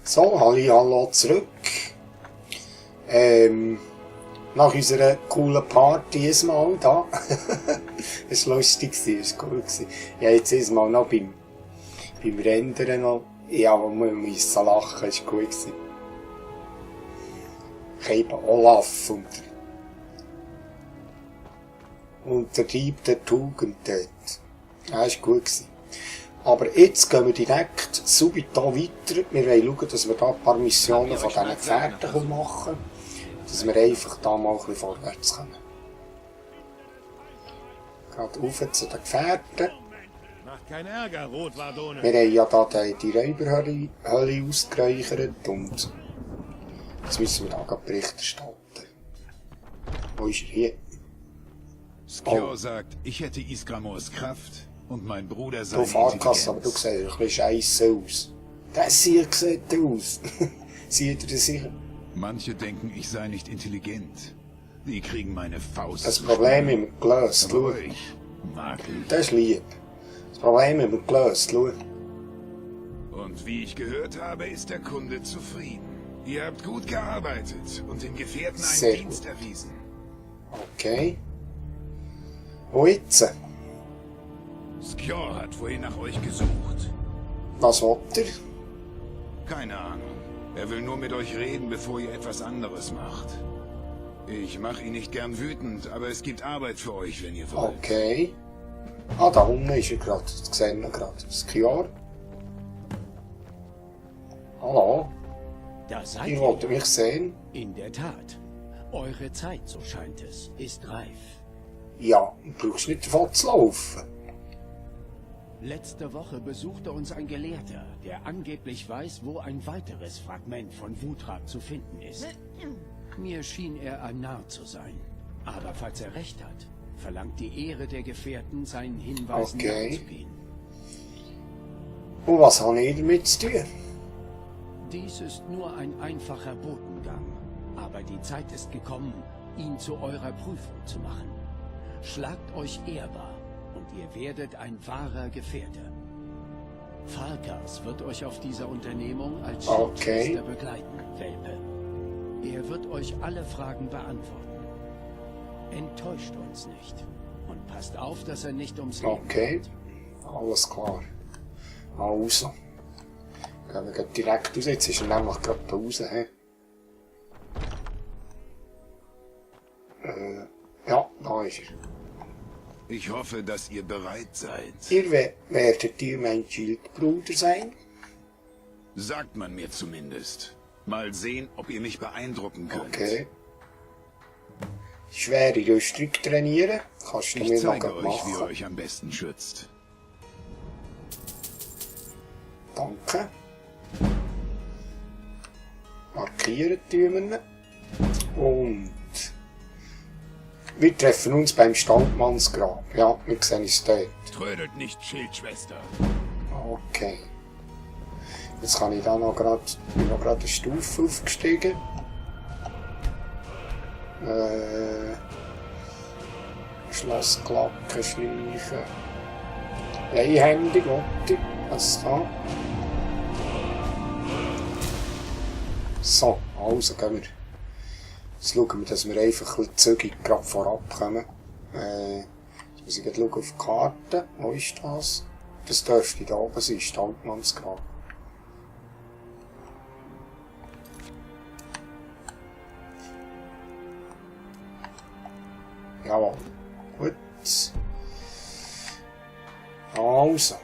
So, hallo zurück. Nach unserer coolen Party diesmal da. Es war lustig, es war cool. Ja, jetzt diesmal noch beim Rendern noch. Ja, aber wir müssen lachen, es war gut. Ich eben Olaf und der Dieb der Tugend dort. Ja, es war gut. Aber jetzt gehen wir direkt subito weiter. Wir wollen schauen, dass wir da ein paar Missionen von diesen Gefährten machen können. Dass wir einfach da mal ein bisschen vorwärts kommen. Gerade rauf zu den Gefährten. Wir haben ja da die Räuberhölle ausgeräuchert und jetzt müssen wir da gerade Bericht erstatten. Wo ist er hier? Skjor sagt, ich hätte Isgramors Kraft und mein Bruder sei Du Fahrkasse, aber du siehst ein bisschen scheisse aus. Das hier sieht aus. Sieht er das sicher? Manche denken, ich sei nicht intelligent. Die kriegen meine Faust. Das Problem mit dem Glas, schau. Mag ich. Das ist lieb. Das Problem mit dem Glas, schau. Und wie ich gehört habe, ist der Kunde zufrieden. Ihr habt gut gearbeitet und den Gefährten einen Sehr Dienst gut. erwiesen. Okay. Wo jetzt? Skjor hat vorhin nach euch gesucht. Was will er? Keine Ahnung. Er will nur mit euch reden, bevor ihr etwas anderes macht. Ich mache ihn nicht gern wütend, aber es gibt Arbeit für euch, wenn ihr wollt. Okay. Ah, da unten ist er gerade. Das sehen wir gerade. Skjor. Hallo. Da seid Ihr ihr. wollt mich sehen? In der Tat. Eure Zeit, so scheint es, ist reif. Ja, du brauchst nicht davon zu laufen. Letzte Woche besuchte uns ein Gelehrter, der angeblich weiß, wo ein weiteres Fragment von Wutrag zu finden ist. Mir schien er ein Narr zu sein. Aber falls er recht hat, verlangt die Ehre der Gefährten, seinen Hinweisen nachzugehen. Und was habe ich damit zu tun? Dies ist nur ein einfacher Botengang. Aber die Zeit ist gekommen, ihn zu eurer Prüfung zu machen. Schlagt euch ehrbar und ihr werdet ein wahrer Gefährte. Farkas wird euch auf dieser Unternehmung als Schutzmeister begleiten, Welpe. Er wird euch alle Fragen beantworten. Enttäuscht uns nicht und passt auf, dass er nicht ums Leben kommt. Alles klar. Also. Gehen wir direkt raus. Jetzt ist er nämlich gerade da raus. Ja, da ist er. Ich hoffe, dass ihr bereit seid. Ihr werdet ihr mein Schildbruder sein? Sagt man mir zumindest. Mal sehen, ob ihr mich beeindrucken könnt. Okay. Schwere Rüstung trainieren. Kannst du Ich mir noch zeige euch, wie ihr machen. euch am besten schützt. Danke. Markieren tun wir. Und wir treffen uns beim Standmannsgrab. Ja, wir sehen uns dort. Trödelt nicht, Schildschwester. Okay. Jetzt kann ich da noch gerade eine Stufe aufgestiegen. Schlossglocke schleichen. Einhändig, warte. Was da? So, also gehen wir. Jetzt schauen wir, dass wir einfach ein bisschen zügig gerade vorab kommen. Jetzt muss ich gerade schauen auf die Karte. Wo ist das? Das dürfte da oben sein, Standmannsgrab. Jawohl. Gut. Also.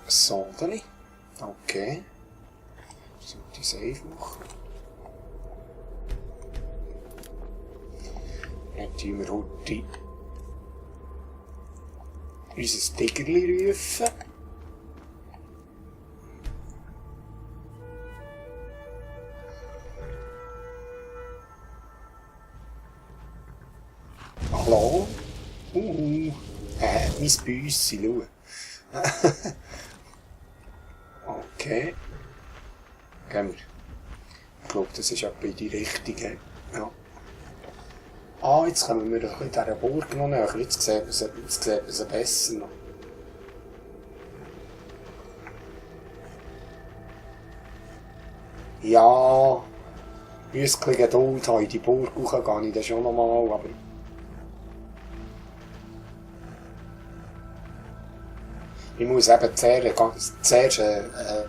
Sondern. Okay. Sollte ich Save machen. Dann tun wir heute unser Tigerli rufen. Hallo? Mein Büssi, schau. Okay. Gehen wir. Ich glaube, das ist etwa in die Richtung. Ja. Ah, jetzt kommen wir doch in dieser Burg noch näher. Jetzt sieht man sie besser noch. Ja, müsste ein bisschen Geduld haben. In die Burg hoch gehe ich dann schon nochmal, aber... Ich muss eben zuerst eine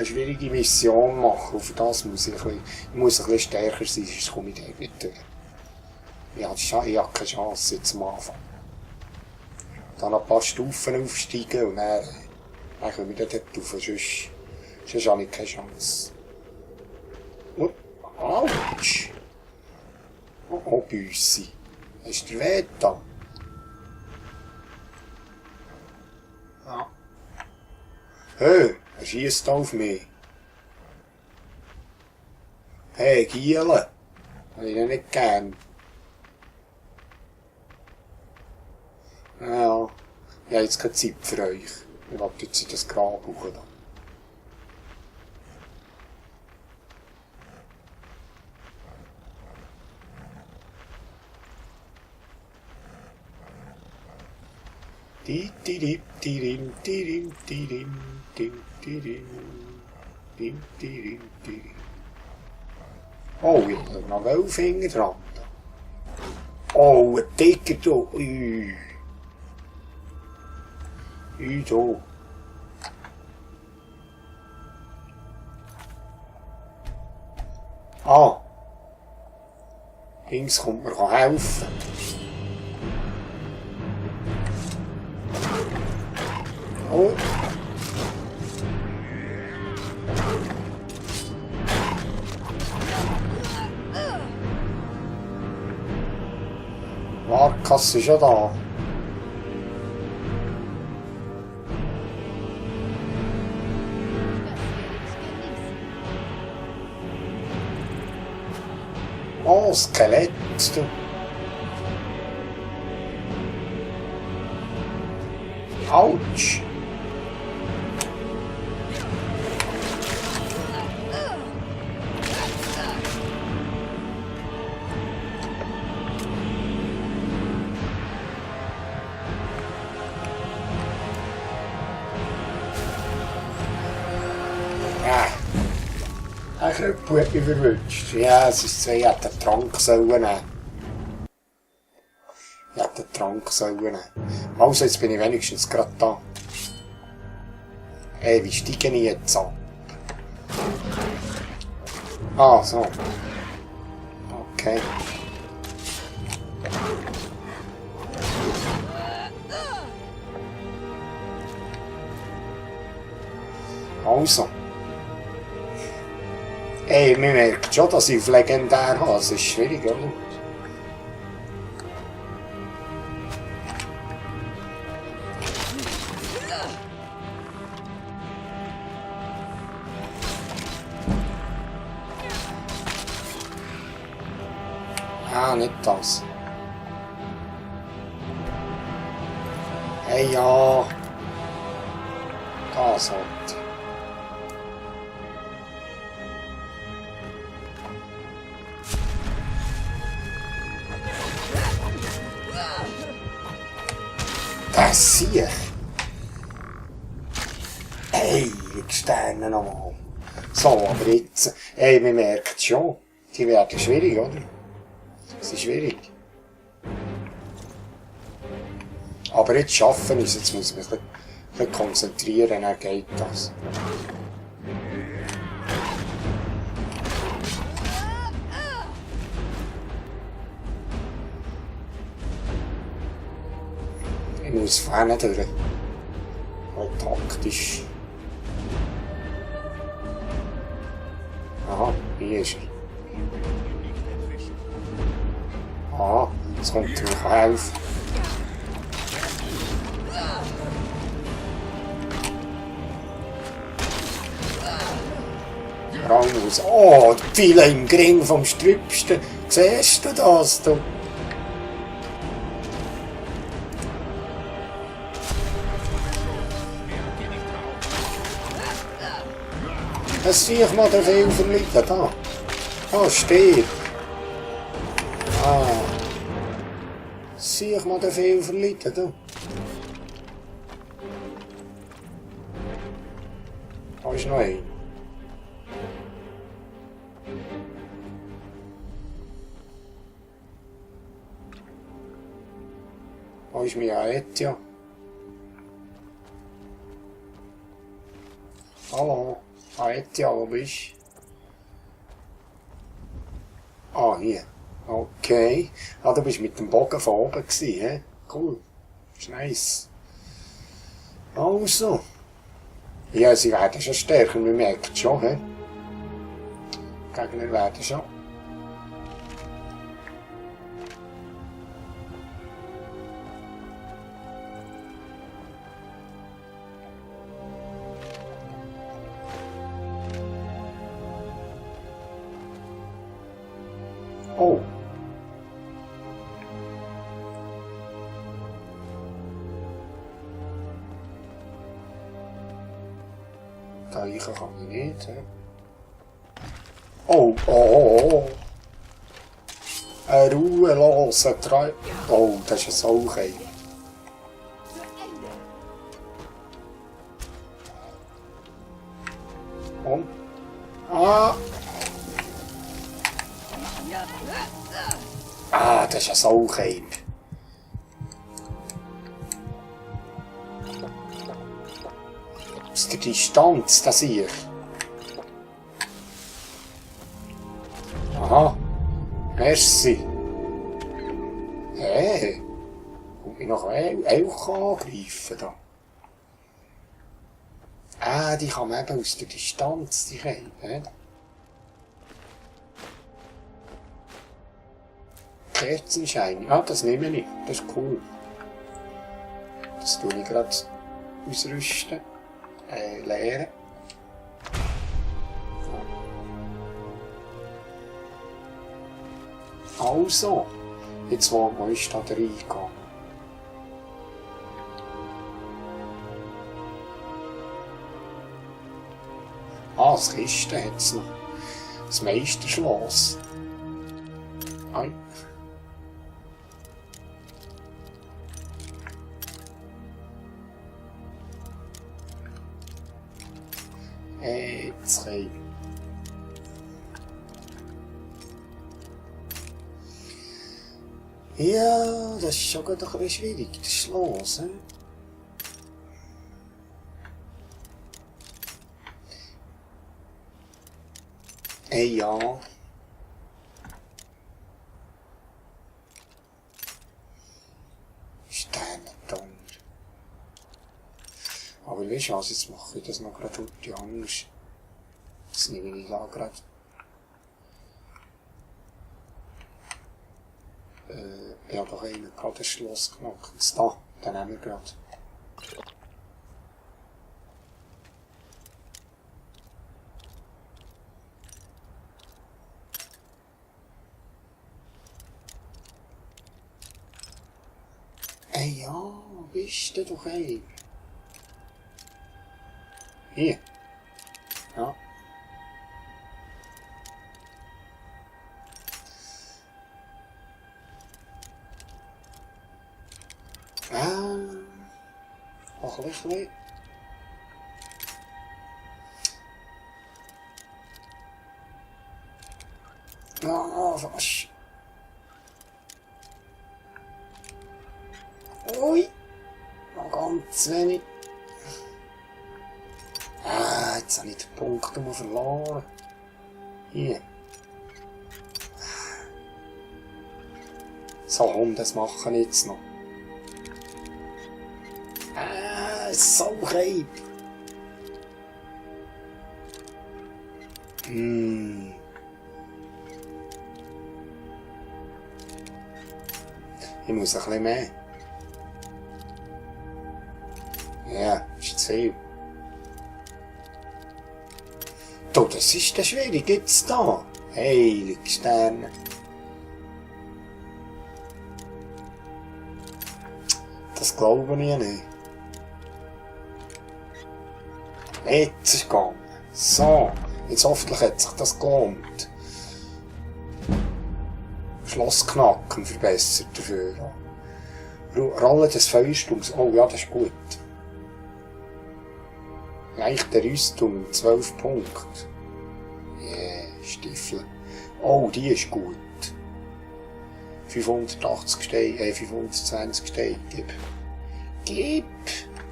schwierige Mission machen. Und für das muss ich ein bisschen stärker sein, sonst komme ich dort nicht durch. Ich habe keine Chance jetzt am Anfang. Dann noch ein paar Stufen aufsteigen und dann können wir dort rauf. Sonst habe ich keine Chance. Und, Autsch! Oh, Büssi. Hast du weh da? Ja. Hey, er schiesst auf mich. Hey, Giele. Habe ich nicht gern. Ja, ich habe jetzt keine Zeit für euch. Ich will jetzt in das Grab hoch. Oh, ich habe noch Wölfinger dran. Oh, ein dicker da. Da. Ah. Links kommt mir helfen. Oh. Markus ist schon da. Oh, Skelett, du. Autsch. Ein Krüppel hat mich verwünscht. Ja, es ist zwei, ich hätte den Trank sollen nehmen. Also, jetzt bin ich wenigstens gerade da. Hey, wie steige ich jetzt an? Ah, so. Okay. Also. Ey, man merkt schon, dass ich auf legendär habe. Es ist schwierig, oder? Ah, nicht das. Hey, ja. Das halt. Das sehe ich. Hey, die Sterne nochmal. So, aber jetzt, hey, man merkt schon, die werden schwierig, oder? Es ist schwierig. Aber jetzt schaffen wir es, jetzt muss ich mich ein bisschen konzentrieren, dann geht das. Ich muss vorne durch. Halt taktisch. Aha, hier ist er. Aha, jetzt kommt er mir helfen. Raus. Oh, die Pfeile im Gring vom Strübsten. Siehst du das, du? Das sehe ich mal, der viel verliehen. Da. Da steht. Ah. sehe ich mal den viel verleiden, du. Da ist noch einer. Da ist mein Aetia. Hallo, Aetia, wo bist du? Ah, hier. Okay. Ah, du bist mit dem Bogen von oben gewesen, hä? Cool. Ist nice. Also. Ja, sie werden schon stärker, man merkt es schon, hä? Die Gegner werden schon. Oh. Da liegen kann ich nicht, hä? Oh, oh, oh, oh. Ein ruheloser Treib. Oh, das ist ein Sauchei. Und? Ah! Ah, das ist ein Sauchei. Aus der Distanz, das hier. Aha. Merci. Hey. Kommt mich noch auch angreifen da. Ah, die kann man eben aus der Distanz, die Reibe, ne? Kerzenschein. Ah, das nehme ich. Das ist cool. Das tue ich gerade ausrüsten. Leeren. Also, jetzt wollen wir uns da reingehen. Ah, das Kiste hat es noch. Das Meisterschloss. Ei. Jetzt rein. Ja, das ist schon ein bisschen schwierig, das Schloss, he? Ja. Sternenton. Aber weißt du was, jetzt mache ich das noch gerade heute anders. Das nehme ich da gerade. Ich habe doch einen gerade das Schloss gemacht. Jetzt da, den nehmen wir gerade. Ja, bist du doch ein. Hier. Ja. Nog een beetje. Nou, vast. Oei. Nog ganz wenig. Ah, jetzt habe ich den Punkt verloren. Hier. So, komm, das machen wir jetzt noch. So geil. Ich muss ein bisschen mehr. Ja, ist zu viel. Du, das ist der schwierig jetzt da. Heilige Sterne. Das glaube ich nicht. Jetzt ist es gegangen. So, jetzt hoffentlich hat sich das gelohnt. Schlossknacken verbessert dafür. Rolle des Feuersturms. Oh ja, das ist gut. Leichte Rüstung, 12 Punkte. Stiefel. Oh, die ist gut. 580 Steine, 520 Steine. Gib.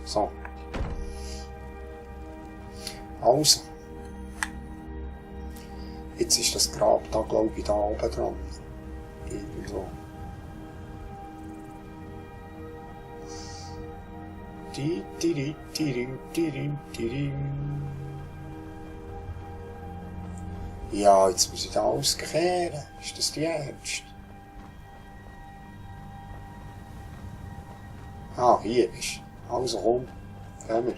So. Also. Jetzt ist das Grab da, glaube ich, da oben dran. Irgendwo. Ja, jetzt muss ich da auskehren. Ist das die Ernst? Ah, hier bist du. Also komm, gehen wir.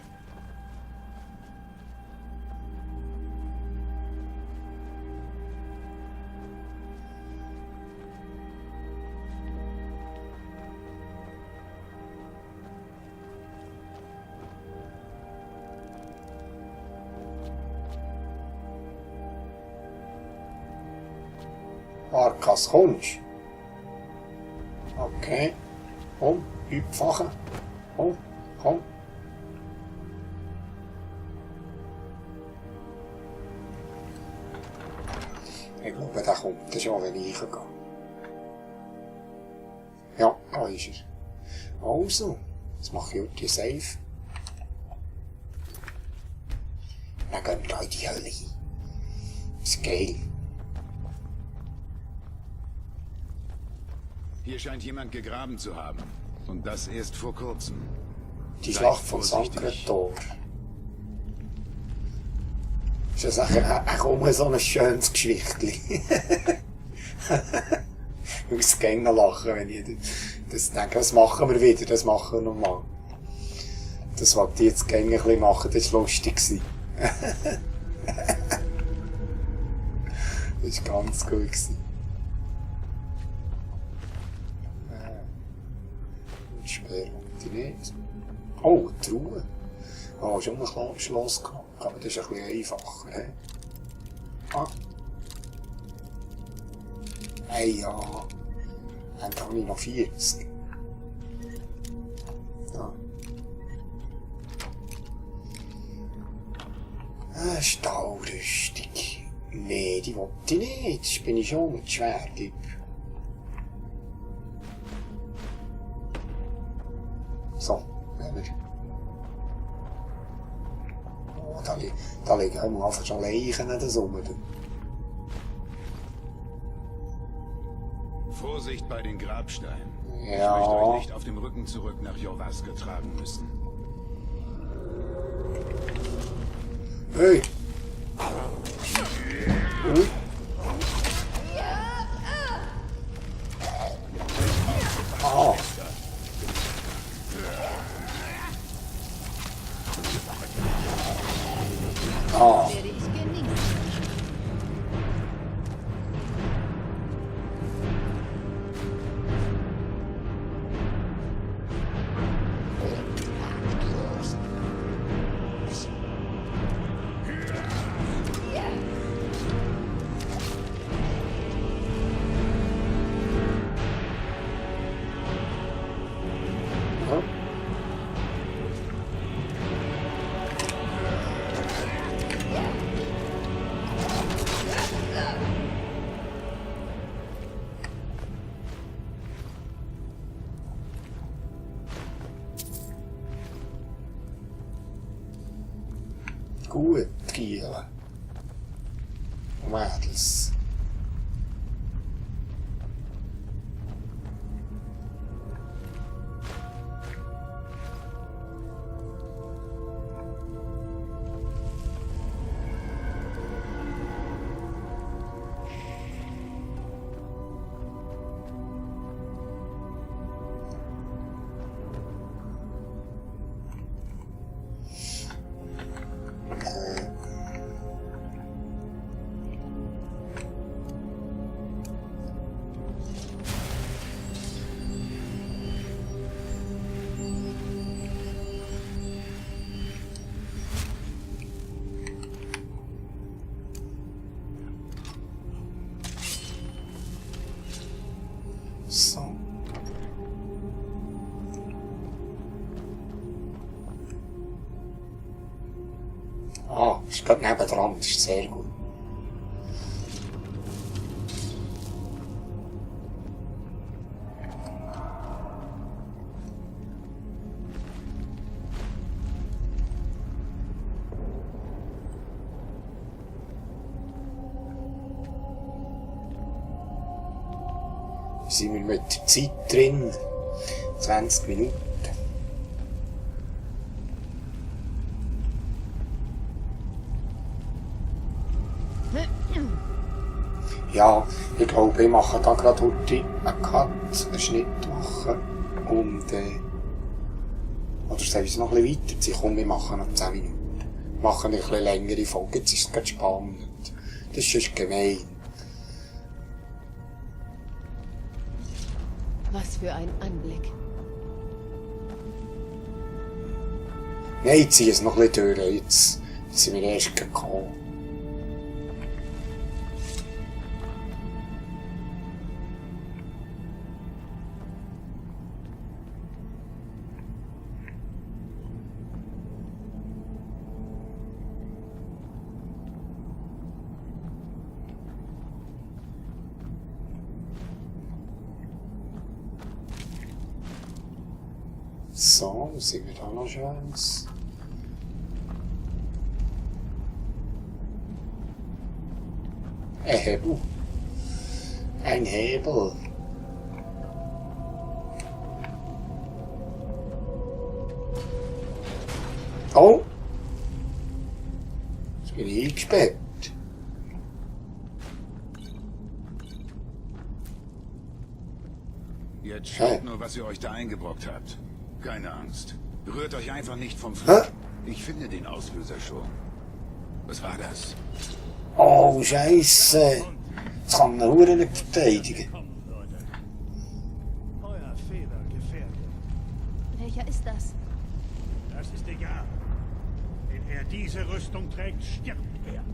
Arkas, kommst? Okay. Komm, übfachen. Komm, komm. Ich glaube, der kommt schon, wenn ich reingehe. Ja, da ist er. Also, jetzt mache ich die Safe. Dann gehen wir da in die Hölle hin. Das ist geil. Hier scheint jemand gegraben zu haben. Und das erst vor kurzem. Die Schlacht von Sankretor. Ist das auch so ein schönes Geschichtli? Ich muss gerne lachen, wenn ich das denke. Das machen wir wieder, das machen wir nochmal. Das, was die jetzt gerne ein bisschen machen, das war lustig. Das war ganz gut. Sperr und die nicht. Oh, Truhe. Oh, schon ein Schloss gehabt. Aber das ist ein bisschen einfacher. He? Ah. Hey, ja. Dann habe ich noch 40. Ja. Stahlrüstung. Nee, die wollte ich nicht. Das bin ich schon mit Schwergib. So, nehmen wir. Oh, da liegen einfach schon Leichen in der Summe. Vorsicht bei den Grabsteinen. Ja. Ich möchte euch nicht auf dem Rücken zurück nach Jorvask getragen müssen. Hey! Ah! Ah! Werde ich genießen. Gut, Giele. Mädels. Ah, ist gerade nebendran, das ist sehr gut. Sind wir mit der Zeit drin? 20 Minuten. Ja, ich glaube, ich mache da gerade heute einen Cut, einen Schnitt machen und oder soll ich es noch ein bisschen weiterziehen? Komm, wir machen noch 10 Minuten. Wir machen eine bisschen längere Folge, jetzt ist es gerade spannend. Das ist sonst gemein. Was für ein Anblick. Nein, ich ziehe es noch ein bisschen durch, jetzt sind wir erst gekommen. So, sehen wir da noch Schönes. Ein Hebel. Ein Hebel. Oh! Jetzt bin ich eingesperrt. Jetzt schaut nur, was ihr euch da eingebrockt habt. Keine Angst. Rührt euch einfach nicht vom Fleck. Ich finde den Auslöser schon. Was war das? Oh, Scheiße. Das kann man Huren nicht verteidigen. Euer Fehler gefährdet. Welcher ist das? Das ist egal. Wenn er diese Rüstung trägt, stirbt er.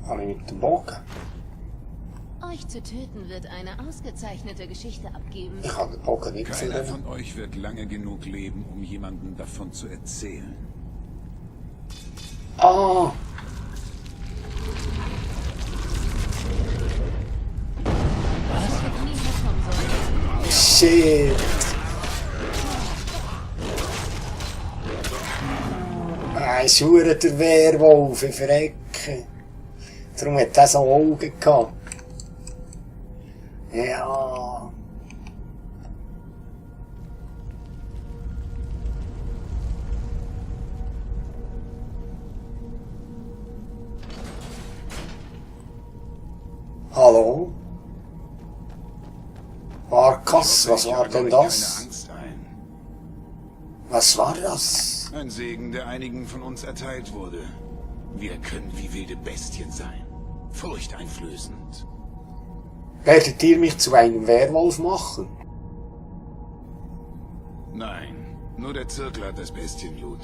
Habe ich mit dem Bogen? Euch zu töten wird eine ausgezeichnete Geschichte abgeben. Ich habe den Bogen nicht Keiner gefunden. von euch wird lange genug leben, um jemandem davon zu erzählen. Ah! Was hätte nie herkommen sollen. Shit! Ah, ist verdammt der Werwolf, ich verrecke. Darum hat er so Augen gehabt. Ja. Hallo? Varkas, was war denn Keine das? Angst ein. Was war das? Ein Segen, der einigen von uns erteilt wurde. Wir können wie wilde Bestien sein. Furchteinflößend. Werdet ihr mich zu einem Werwolf machen? Nein, nur der Zirkel hat das Bestienblut.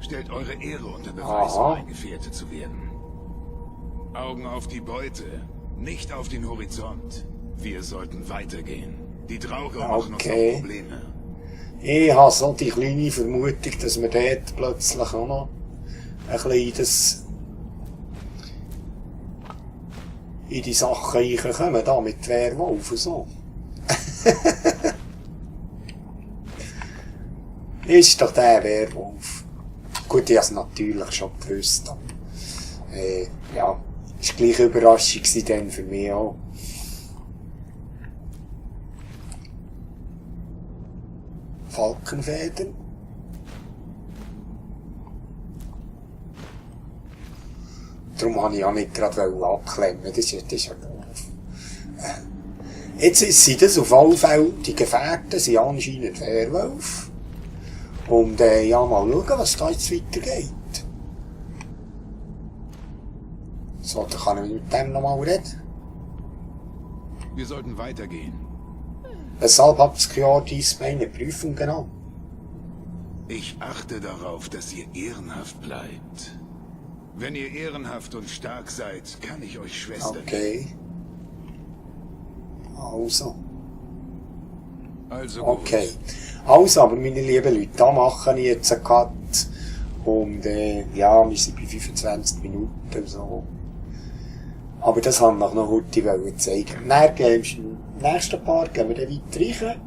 Stellt eure Ehre unter Beweis, Aha. um ein Gefährte zu werden. Augen auf die Beute, nicht auf den Horizont. Wir sollten weitergehen. Die Drauger machen uns Okay. noch Probleme. Ich habe so die kleine Vermutung, dass wir dort plötzlich auch noch ein bisschen in die Sachen reinkommen, da mit Werwolf und so. Ist doch der Werwolf. Gut, ich habe es natürlich schon gewusst. Aber, ja, ist gleich eine Überraschung gewesen dann für mich auch. Falkenfedern. Darum wollte ich ja nicht gerade abklemmen, das ist ja doof. Jetzt sind das auf alle Fälle, die Gefährten sind anscheinend Werwolf. Und ja, mal schauen, was da jetzt weitergeht. So, dann kann ich mit dem nochmal reden. Wir sollten weitergehen. Weshalb habt ihr ja diesmal eine Prüfung genommen? Ich achte darauf, dass ihr ehrenhaft bleibt. Wenn ihr ehrenhaft und stark seid, kann ich euch Schwestern. Okay. Also gut. Okay. Also, aber meine lieben Leute, da mache ich jetzt einen Cut. Und ja, wir sind bei 25 Minuten so. Aber das haben wir noch heute zeigen. Dann im nächsten Part gehen wir dann weiter rein.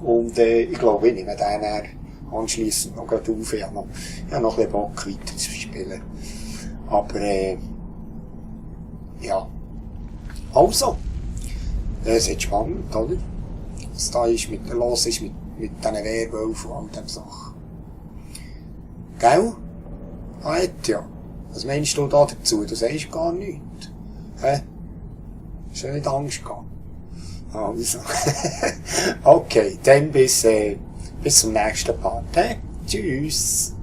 Und ich glaube, ich nehme den dann anschliessend noch gerade auf. Ich habe noch ein bisschen Bock weiter zu spielen. Aber ja. Also. Es ist spannend, oder? Was da ist los ist mit diesen Werwölfen und all diesen Sachen. Gell? Ja. Was meinst du da dazu? Du sagst gar nichts. Hä? Hast du nicht Angst gehabt? Also. Okay, dann bis zum nächsten Part. Tschüss.